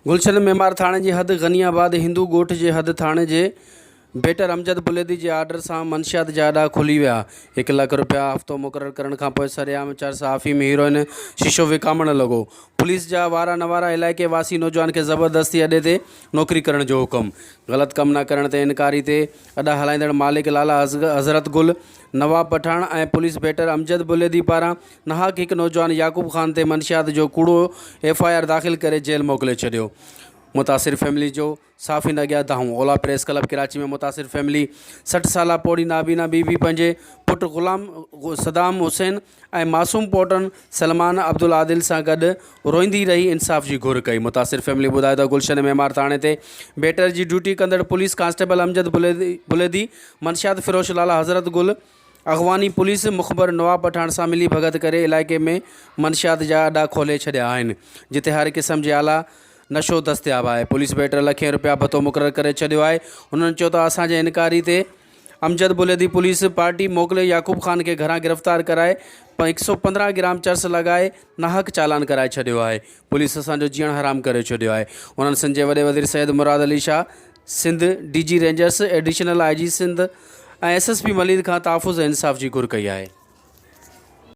گلشن معمار ٿاڻي جي حد غني آباد هندو ڳوٺ جي حد ٿاڻي جي بيٽر امجد بليدي جي آرڊر سان منشيات جا اڏا کلي ويا، هڪ لک رپيا هفتو مقرر ڪرڻ کانپوء سرعام چرس آفيم هيروئن شيشو وڪامڻ لڳو، پوليس جا وارا نوارا علائقي واسي نوجوان کي زبردستي اڏي تي نوڪري ڪرڻ جو حڪم، غلط ڪم نه ڪرڻ تي انڪاري تي اڏا هلائيندڙ مالڪ لالا حضرت گل، نواب پٺاڻ ۽ پوليس بيٽر امجد بليدي پاران ناحق هڪ نوجوان يعقوب خان تي منشيات جو ڪوڙو ايف I R داخل ڪري جيل موڪلي ڇڏيو. متاثر فيملي جو صحافين اڳيان دانهون اولا پريس ڪلب ڪراچي ۾ متاثر فيملي 60 سالا پوڙهي نابينا بي بي پنهنجي پٽ غلام صدام حسين ۽ معصوم پوٽن سلمان عبدالعادل سان گڏ روئيندي رهي انصاف جي گهر ڪئي. متاثر فيملي ٻڌايو ته گلشن معمار ٿاڻي تي بيٽر جي ڊيوٽي ڪندڙ پوليس ڪانسٽيبل امجد بليدي منشيات فروش لالا حضرت گل اغواني پوليس مخبر نواب پٺاڻ سان ملي ڀڳت ڪري علائقي ۾ منشيات جا اڏا کولي ڇڏيا آهن جتي هر قسم جي اعليٰ نشو دستياب آهي پوليس بيٽر لکين رپيا ڀتو مقرر ڪري ڇڏيو آهي هنن چيو ته اسان جي انڪاري تي امجد بليدي پوليس پارٽي موڪلي يعقوب خان کي گهران گرفتار ڪرائي 115 گرام چرس لڳائي ناحق چالان ڪرائي ڇڏيو آهي پوليس اسان جو جيئڻ حرام ڪري ڇڏيو آهي انهن سنڌ جي وڏي وزير Syed Murad Ali Shah Sindh, D G Rangers, additional I G Sindh ۽ S S P Malir کان تحفظ ۽ انصاف جي گهر ڪئي آهي.